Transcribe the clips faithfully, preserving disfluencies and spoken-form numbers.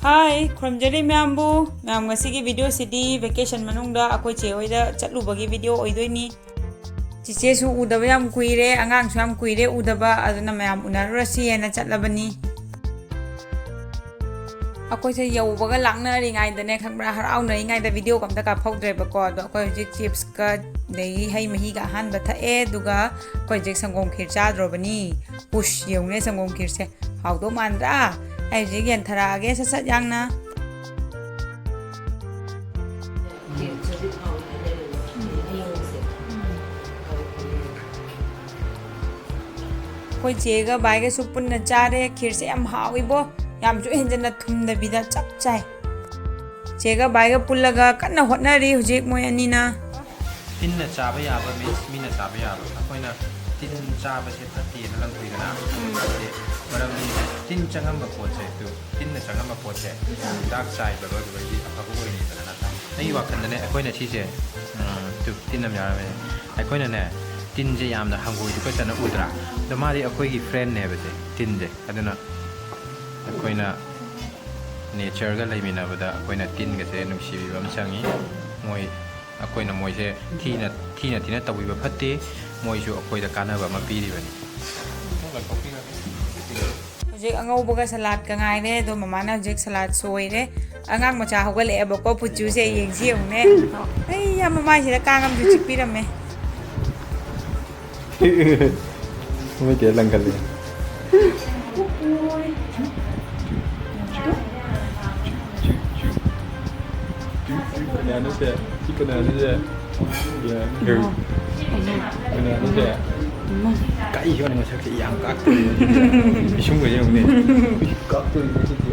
ꯍꯥꯏ, ꯈꯨꯔꯨꯝꯖꯔꯤ ꯃꯌꯥꯝꯕꯨ꯫ ꯃꯌꯥꯝ, ꯉꯁꯤꯒꯤ ꯚꯤꯗꯤꯑꯣꯁꯤꯗꯤ ꯚꯦꯀꯦꯁꯟ ꯃꯅꯨꯡꯗ ꯑꯩꯈꯣꯏ ꯆꯦ ꯍꯣꯏꯗ ꯆꯠꯂꯨꯕꯒꯤ ꯚꯤꯗꯤꯑꯣ ꯑꯣꯏꯗꯣꯏꯅꯤ꯫ ꯆꯤꯆꯦꯁꯨ ꯎꯗꯕ ꯌꯥꯝ ꯀꯨꯏꯔꯦ, ꯑꯉꯥꯡꯁꯨ ꯌꯥꯝ ꯀꯨꯏꯔꯦ ꯎꯗꯕ, ꯑꯗꯨꯅ ꯃꯌꯥꯝ ꯎꯅꯔꯨꯔꯁꯤ ꯍꯥꯏꯅ ꯆꯠꯂꯕꯅꯤ꯫ ꯑꯩꯈꯣꯏꯁꯦ ꯌꯧꯕꯒ ꯂꯥꯡꯅꯔꯤꯉꯩꯗꯅꯦ, ꯈꯪꯕ꯭ꯔꯥ, ꯍꯔꯥꯎꯅꯔꯤꯉꯩꯗ ꯚꯤꯗꯤꯑꯣꯒ ꯑꯝꯇ ꯀꯥꯞꯍꯧꯗ꯭ꯔꯦꯕꯀꯣ꯫ ꯑꯗꯣ ꯑꯩꯈꯣꯏ ꯍꯧꯖꯤꯛ ꯆꯤꯞꯁꯀ ꯑꯗꯒꯤ ꯍꯩ ꯃꯍꯤꯒ ꯑꯍꯥꯟꯕ ꯊꯛꯑꯦ, ꯑꯗꯨꯒ ꯑꯩꯈꯣꯏ ꯍꯧꯖꯤꯛ ꯁꯪꯒꯣꯝ ꯈꯤꯔ ꯆꯥꯗ꯭ꯔꯣꯕꯅꯤ꯫ ꯎꯁ, ꯌꯦꯡꯉꯨꯅꯦ ꯁꯪꯒꯣꯝ ꯈꯤꯔꯁꯦ꯫ ꯍꯥꯎꯗꯧ ꯃꯥꯟꯗ꯭ꯔꯥ? ꯑꯩ ꯍꯧꯖꯤꯛ ꯌꯦꯟꯊꯔꯛꯑꯒꯦ ꯁꯠ ꯁꯠ ꯌꯥꯡꯅ꯫ ꯑꯩꯈꯣꯏ ꯆꯦꯒ ꯕꯥꯏꯒꯁꯨ ꯄꯨꯟꯅ ꯆꯥꯔꯦ꯫ ꯈꯤꯔꯁꯦ ꯌꯥꯝ ꯍꯥꯎꯏꯕꯣ, ꯌꯥꯝꯁꯨ ꯍꯦꯟꯖꯟꯅ ꯊꯨꯝꯗꯕꯤꯗ ꯆꯞ ꯆꯥꯏ꯫ ꯆꯦꯒ ꯕꯥꯏꯒ ꯄꯨꯜꯂꯒ ꯀꯟꯅ ꯍꯣꯠꯅꯔꯤ ꯍꯧꯖꯤꯛ ꯃꯣꯏ ꯑꯅꯤꯅ꯫ ꯇꯤꯟꯅ ꯆꯥꯕ ꯌꯥꯕ means ꯃꯤꯅ ꯆꯥꯕ ꯌꯥꯕ꯫ ꯑꯩꯈꯣꯏꯅ ꯇꯤꯟ ꯆꯥꯕꯁꯦ ꯐꯠꯇꯦꯅ ꯂꯪꯊꯣꯛꯏꯗꯅ꯫ ꯐꯠꯇꯦ꯫ ꯃꯔꯝꯗꯤ ꯇꯤꯟ ꯆꯪꯉꯝꯕ ꯄꯣꯠꯁꯦ, ꯑꯗꯨ ꯇꯤꯟꯅ ꯆꯪꯉꯝꯕ ꯄꯣꯠꯁꯦ ꯍꯤꯗꯥꯛ ꯆꯥꯏꯗꯕ ꯑꯗꯨꯗꯩꯗꯤ ꯑꯐꯕ ꯑꯣꯏꯔꯤꯗꯅ, ꯅꯠꯇ꯭ꯔꯥ? ꯑꯩꯒꯤ ꯋꯥꯈꯜꯗꯅꯦ, ꯑꯩꯈꯣꯏꯅ ꯁꯤꯁꯦ, ꯎꯝ, ꯇꯨ, ꯇꯤꯟ ꯑꯃ ꯌꯥꯎꯔꯝꯃꯦ꯫ ꯑꯩꯈꯣꯏꯅꯅꯦ, ꯇꯤꯟꯁꯦ ꯌꯥꯝꯅ ꯍꯪꯒꯣꯏꯗꯨ ꯈꯛꯇꯅ ꯎꯗ꯭ꯔꯥ? ꯑꯗꯣ ꯃꯥꯗꯤ ꯑꯩꯈꯣꯏꯒꯤ friendꯅꯦꯕꯁꯦ, ꯇꯤꯟꯁꯦ꯫ ꯑꯗꯨꯅ ꯑꯩꯈꯣꯏꯅ natureꯒ ꯂꯩꯃꯤꯟꯅꯕꯗ ꯑꯩꯈꯣꯏꯅ ꯇꯤꯟꯒꯁꯦ ꯅꯨꯡꯁꯤꯕꯤꯕ ꯑꯃ ꯆꯪꯉꯤ꯫ ꯃꯣꯏ, ꯑꯩꯈꯣꯏꯅ ꯃꯣꯏꯁꯦ ꯊꯤꯅ, ꯊꯤꯅ, ꯊꯤꯅ ꯇꯧꯕꯤꯕ ꯐꯠꯇꯦ꯫ ꯃꯣꯏꯁꯨ ꯑꯩꯈꯣꯏꯗ ꯀꯥꯟꯅꯕ ꯑꯃ ꯄꯤꯔꯤꯕꯅꯤ꯫ ꯍꯧꯖꯤꯛ ꯑꯉꯧꯕꯒ ꯁꯂꯥꯠꯀ ꯉꯥꯏꯔꯦ, ꯑꯗꯣ ꯃꯃꯥꯅ ꯍꯧꯖꯤꯛ ꯁꯂꯥꯠ ꯁꯣꯏꯔꯦ꯫ ꯑꯉꯥꯡ ꯃꯆꯥ ꯍꯧꯒꯠꯂꯛꯑꯦꯕꯀꯣ, ꯄꯨꯆꯨꯁꯦ ꯌꯦꯡꯁꯤ ꯌꯦꯡꯉꯨꯅꯦ꯫ ꯑꯩ ꯌꯥꯝ ꯃꯃꯥꯏꯁꯤꯗ ꯀꯥꯡ ꯑꯃꯁꯨ ꯆꯤꯛꯄꯤꯔꯝꯃꯦ꯫ ꯃꯣꯏ ꯀꯌꯥ ꯂꯪꯈꯠꯂꯦ꯫ ꯀꯅꯥꯅꯣꯁꯦ? ꯁꯤ ꯀꯅꯥꯅꯣꯁꯦ? ꯌꯥꯅꯤ꯫ ꯀꯅꯥꯅꯣꯁꯦ? ꯀꯛꯏ ꯌꯣꯟꯅꯤ ꯃꯁꯛꯁꯦ ꯌꯥꯝ ꯀꯥꯛꯇꯣꯔꯤꯕ ꯁꯤꯗꯤ꯫ ꯄꯤꯁꯨꯝꯒꯁꯦ ꯌꯦꯡꯉꯨꯅꯦ꯫ ꯀꯥꯛꯇꯣꯔꯤꯕ ꯁꯤꯗꯤ꯫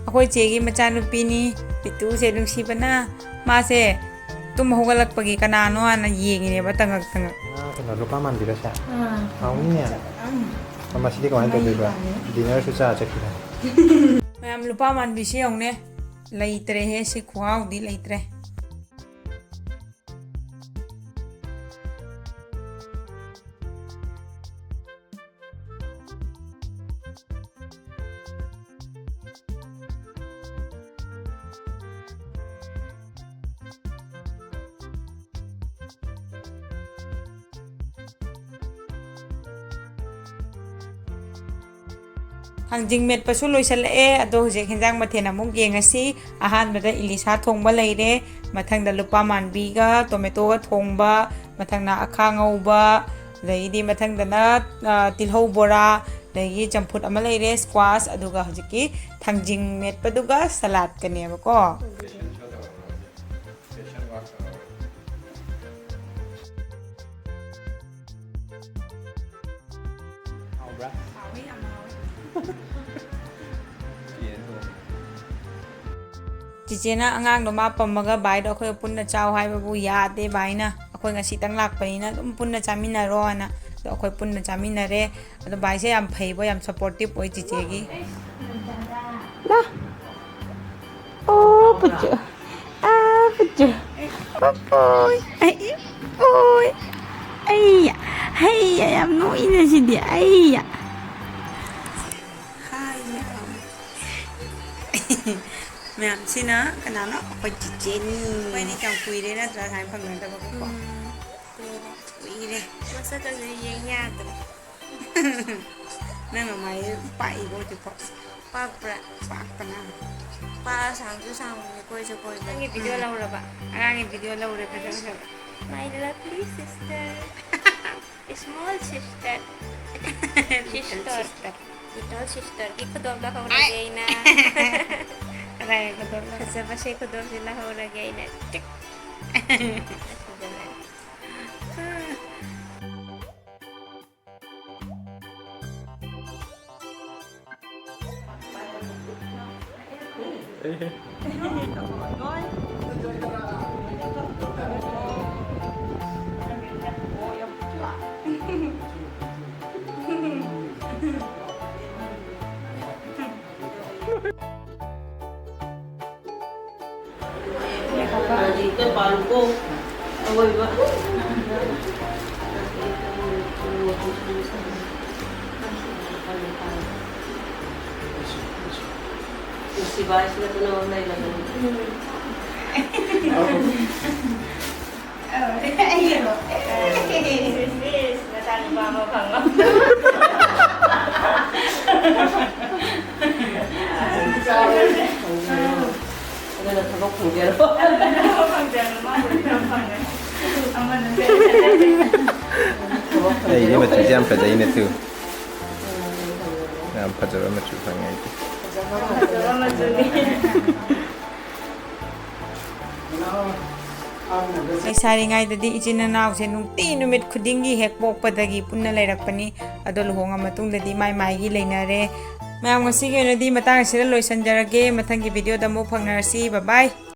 ꯑꯩꯈꯣꯏ ꯆꯦꯒꯤ ꯃꯆꯥꯅꯨꯄꯤꯅꯤ, ꯄꯤꯇꯨꯁꯦ ꯅꯨꯡꯁꯤꯕꯅ꯫ ꯃꯥꯁꯦ ꯇꯨꯝ ꯍꯧꯒꯠꯂꯛꯄꯒꯤ ꯀꯅꯥꯅꯣ ꯍꯥꯟꯅ ꯌꯦꯡꯉꯤꯅꯦꯕ, ꯇꯉꯛ ꯇꯉꯛ꯫ ꯉꯥ ꯀꯩꯅꯣ, ꯂꯨꯄꯥ ꯃꯥꯟꯕꯤꯔꯁꯦ? ꯑꯥ꯫ ꯍꯥꯎꯅꯤꯅꯦ꯫ ꯎꯝ꯫ ꯃꯁꯤꯗꯤ ꯀꯃꯥꯏꯅ ꯇꯧꯗꯣꯏꯕ? ꯃꯩ ꯄꯥꯜꯂꯦ꯫ Dinnerꯁꯨ ꯆꯥ ꯆꯠꯈꯤꯗꯥꯏ? ꯃꯌꯥꯝ, ꯂꯨꯄꯥ ꯃꯥꯟꯕꯤꯁꯤ ꯌꯦꯡꯉꯨꯅꯦ꯫ ꯂꯩꯇ꯭ꯔꯦꯍꯦ, ꯁꯤ ꯈꯨꯍꯥꯎꯗꯤ ꯂꯩꯇ꯭ꯔꯦ꯫ ꯊꯥꯡꯖꯤꯡ ꯃꯦꯠꯄꯁꯨ ꯂꯣꯏꯁꯤꯜꯂꯛꯑꯦ꯫ ꯑꯗꯣ ꯍꯧꯖꯤꯛ ꯍꯦꯟꯖꯥꯡ ꯃꯊꯦꯜ ꯑꯃꯨꯛ ꯌꯦꯡꯉꯁꯤ꯫ ꯑꯍꯥꯟꯕꯗ ꯏꯂꯤꯁꯥ ꯊꯣꯡꯕ ꯂꯩꯔꯦ, ꯃꯊꯪꯗ ꯂꯨꯄꯥ ꯃꯥꯟꯕꯤꯒ ꯇꯣꯃꯦꯇꯣꯒ ꯊꯣꯡꯕ, ꯃꯊꯪꯅ ꯑꯈꯥ ꯉꯧꯕ, ꯑꯗꯒꯤꯗꯤ ꯃꯊꯪꯗꯅ, ꯑ, ꯇꯤꯜꯍꯧ ꯕꯣꯔꯥ, ꯑꯗꯒꯤ ꯆꯝꯐꯨꯠ ꯑꯃ ꯂꯩꯔꯦ, squash, ꯑꯗꯨꯒ ꯍꯧꯖꯤꯛꯀꯤ ꯊꯥꯡꯖꯤꯡ ꯃꯦꯠꯄꯗꯨꯒ ꯁꯂꯥꯗꯀꯅꯦꯕꯀꯣ꯫ ꯍꯥꯎꯕ꯭ꯔꯥ? ꯍꯥꯎꯋꯦ, ꯌꯥꯝ ꯍꯥꯎꯋꯦ꯫ ꯆꯤꯆꯦꯅ ꯑꯉꯥꯡꯗꯣ ꯃꯥ ꯄꯝꯃꯒ ꯚꯥꯏꯗꯣ ꯑꯩꯈꯣꯏꯒ ꯄꯨꯟꯅ ꯆꯥꯎ ꯍꯥꯏꯕꯕꯨ ꯌꯥꯗꯦ ꯚꯥꯏꯅ꯫ ꯑꯩꯈꯣꯏ ꯉꯁꯤꯇꯪ ꯂꯥꯛꯄꯅꯤꯅ ꯑꯗꯨꯝ ꯄꯨꯟꯅ ꯆꯥꯃꯤꯟꯅꯔꯣꯅ꯫ ꯑꯗꯣ ꯑꯩꯈꯣꯏ ꯄꯨꯟꯅ ꯆꯥꯃꯤꯟꯅꯔꯦ꯫ ꯑꯗꯣ ꯚꯥꯏꯁꯦ ꯌꯥꯝ ꯐꯩꯕꯣ, ꯌꯥꯝ supportive ꯑꯣꯏ ꯆꯤꯆꯦꯒꯤ꯫ ꯂꯥ꯫ ꯑꯣ, ꯄꯨꯆꯨ꯫ ꯑꯥ, ꯄꯨꯆꯨ꯫ ꯄꯄꯣꯏ꯫ ꯑꯩ, ꯑꯣꯏ꯫ ꯑꯩ, ꯍꯩ, ꯌꯥꯝ ꯅꯣꯛꯏꯅꯦ ꯁꯤꯗꯤ꯫ ꯑꯩ꯫ ꯍꯥꯏ, ꯃꯌꯥꯝ꯫ ꯃꯌꯥꯝꯁꯤꯅ ꯀꯅꯥꯅꯣ? ꯑꯩꯈꯣꯏ ꯆꯤꯆꯦꯅꯤ꯫ ꯑꯩꯈꯣꯏꯗꯤ ꯀꯌꯥꯝ ꯀꯨꯏꯔꯦ ꯅꯠꯇ꯭ꯔꯥ ꯁꯨꯃꯥꯏꯅ ꯐꯪꯅꯗꯕꯀꯣ? ꯎꯝ, ꯀꯨꯏꯔꯦ꯫ ꯀꯨꯏꯔꯦ꯫ ꯃꯁꯛꯀꯁꯦ ꯌꯦꯡ ꯌꯥꯗ꯭ꯔꯦ꯫ ꯅꯪ ꯃꯃꯥꯏ ꯄꯥꯛꯏꯕꯣ ꯍꯧꯖꯤꯛꯐꯥꯎ? ꯄꯥꯛꯄ꯭ꯔꯥ? ꯄꯥꯛꯄꯅ꯫ ꯄꯥꯛꯑ ꯁꯥꯡꯁꯨ ꯁꯥꯡꯕꯅꯤ, ꯀꯣꯏꯁꯨ ꯀꯣꯏꯕꯅꯤ꯫ ꯅꯪꯒꯤ video ꯎꯝ꯫ ꯂꯧꯔꯕ? ꯑꯉꯥꯡꯒꯤ video ꯂꯧꯔꯦ ꯐꯖ ꯐꯖꯕ꯫ My lovely sister. Small sister. Little sister. Little sisterꯒꯤ ꯈꯨꯗꯣꯞ ꯂꯧꯍꯧꯔꯒꯦ ꯑꯩꯅ꯫ ꯀꯗꯥꯏ ꯈꯨꯗꯣꯞ ꯂꯧ-? ꯐꯖꯕꯁꯦ ꯈꯨꯗꯣꯞꯁꯦ ꯂꯧꯍꯧꯔꯒꯦ ꯑꯩꯅ꯫ ꯆꯤꯛ꯫ ꯅꯨꯡꯁꯤꯕ ꯍꯥꯏꯁꯤꯅ ꯄꯨꯝꯅꯃꯛ ꯂꯩꯔꯕꯅꯤ꯫ ꯃꯆꯥꯅꯨꯄꯥ ꯑꯃ ꯐꯪꯉꯣ꯫ ꯊꯕꯛ ꯐꯪꯖꯔꯣ꯫ ꯑꯩꯗꯤ ꯃꯆꯨꯁꯦ ꯌꯥꯝ ꯐꯖꯩꯅꯦ ꯇꯨ꯫ ꯌꯥꯝ ꯐꯖꯕ ꯃꯆꯨ ꯐꯪꯉꯦ ꯑꯩꯗꯤ꯫ ꯂꯩꯁꯥꯔꯤꯉꯩꯗꯗꯤ ꯏꯆꯤꯟ ꯏꯅꯥꯎꯁꯦ ꯅꯨꯡꯇꯤ ꯅꯨꯃꯤꯠ ꯈꯨꯗꯤꯡꯒꯤ ꯍꯦꯛ ꯄꯣꯛꯄꯗꯒꯤ ꯄꯨꯟꯅ ꯂꯩꯔꯛꯄꯅꯤ꯫ ꯑꯗꯣ ꯂꯨꯍꯣꯡꯉ ꯃꯇꯨꯡꯗꯗꯤ ꯃꯥꯏ ꯃꯥꯏꯒꯤ ꯂꯩꯅꯔꯦ꯫ ꯃꯌꯥꯝ, ꯉꯁꯤꯒꯤ ꯑꯣꯏꯅꯗꯤ ꯃꯇꯥꯡ ꯑꯁꯤꯗ ꯂꯣꯏꯁꯤꯟꯖꯔꯒꯦ꯫ ꯃꯊꯪꯒꯤ ꯚꯤꯗꯤꯑꯣꯗ ꯑꯃꯨꯛ ꯐꯪꯅꯔꯁꯤ꯫ Bye bye꯫